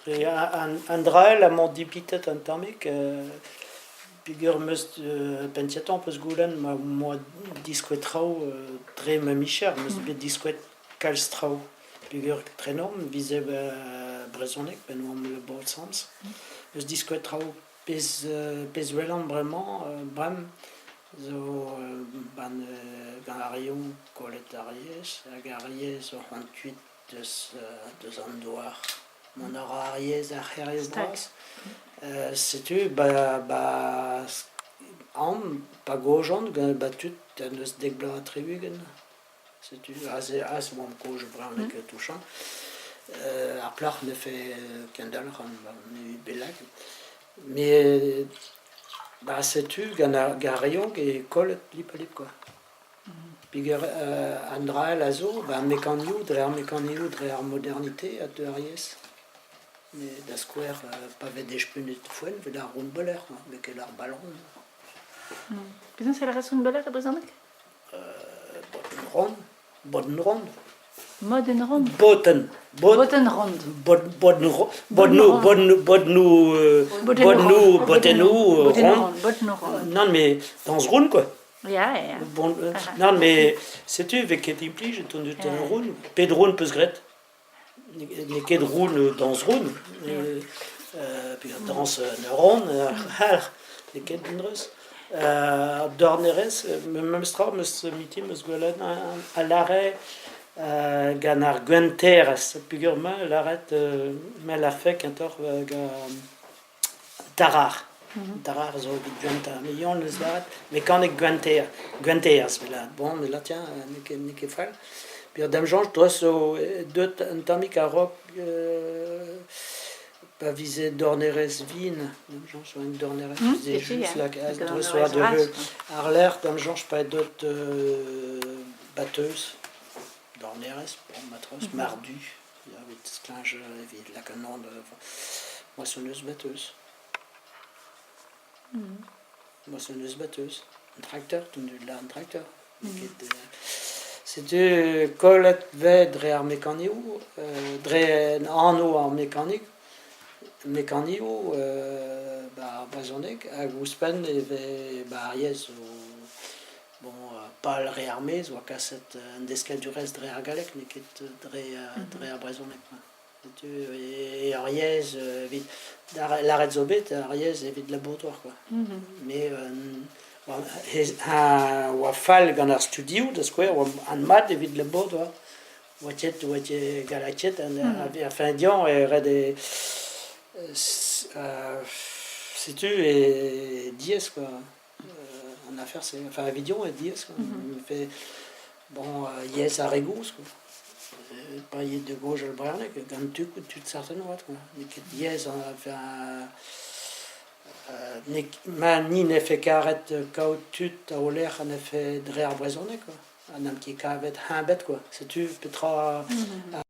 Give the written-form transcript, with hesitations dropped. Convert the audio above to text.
Dre an dra-all emañ dipitet un tammig peogwir 'm eus penn-kentañ 'peus goulenn ma 'm boa diskouez traoù dre ma micher 'm eus bet diskouezet kalz traoù peogwir trenomp 'vize brezhoneg 'benn oamp asambles 'm eus diskouezet traoù pezh 'welan bremañ bremañ zo gant ar reoù kollet ar yezh hag ar yezh oc'h an kuit deus an douar. Mont a ra ar yezh ar c'hêrioù bras. Setu ba aon pa gaojan ba tud en deus dek bloaz ha tri-ugent. Setu aze aze oamp kozh bremañ touchañ. Ar plac'h 'nefe kendalc'h an bennak. Met ba setu gant ar re yaouank eo kollet lip-ha-lip kwa. Peogwir an dra all a zo, ba mekanioù, dre ar mekanioù, dre ar modernite a teu ar yezh. Met da skouer pa vez despunet foenn 'vel ar round-beuler, n'eo ket ar balron. Penaos e lârez round-beuler e brezhoneg? Botenn ront, botenn ront. Modenn ront? Botenn. Botenn ront. Botnoù, botnoù, botnoù, botennoù ront. Botennoù ront. Nann, mais dañs ront quoi. Ya, ya. Bon, nann, mais setu e vez ket implijet an dud roun. Pet roun 'peus graet? N'eo ket roun dañs roun. Peogwir dañs neuron, n'eo ket dreuz. Dornerezh, memes tra 'm eus miti 'm eus gwelet a lâre gant ar gwenterezh peogwir 'ma lâret me lârfe kentoc'h gant Tarar. Tarar zo evit gwentañ. Me yañ eus lâret mekanik gwenter, gwenterezh 'vit lâret. Bon, me lâr tiens, n'eo ket fall. Peogwir da'm soñj dres zo deuet un tammig a-raok pa vize dornerezh vin, da'm soñj oa un dornerezh vize just lakaet dres oa da heul. Àr-lerc'h da'm soñj pa eo deuet batteuse, dornerezh, bon matreuz, mardu, evit sklañj evit lakaat an moissonneuse batteuse. Moissonneuse batteuse. Un trakteur, un trakteur. Setu kollet 'vez dre ar mekanioù, dre anv ar mekanik, mekanioù 'ba ar brezhoneg hag ouzhpenn e vez 'ba ar yezh zo bon pal re ar maez 'oa kaset an deskadurezh dre ar galleg n'eo ket dre dre ar brezhoneg. Setu ur yezh evit lâret zo bet ur yezh evit labour-douar kwa. Mais oa fall gant ar studioù da skouer, oa mat evit labour-douar. Oa ket oa ket galaket ar fin dezhañ e ret eo setu e diaes kwa an afer-se. Enfin evidon eo diaes kwa. Bon yezh ar re gozh kwa. Pa yez de gozh al brezhoneg gant tud tud certain oad kwa. N'eo ket diaes enfin ma ni 'nefe karet kaout tud a-walc'h a 'nefe dre ar brezhoneg kwa ha n'amp ket kavet heñvet kwa. Setu petra.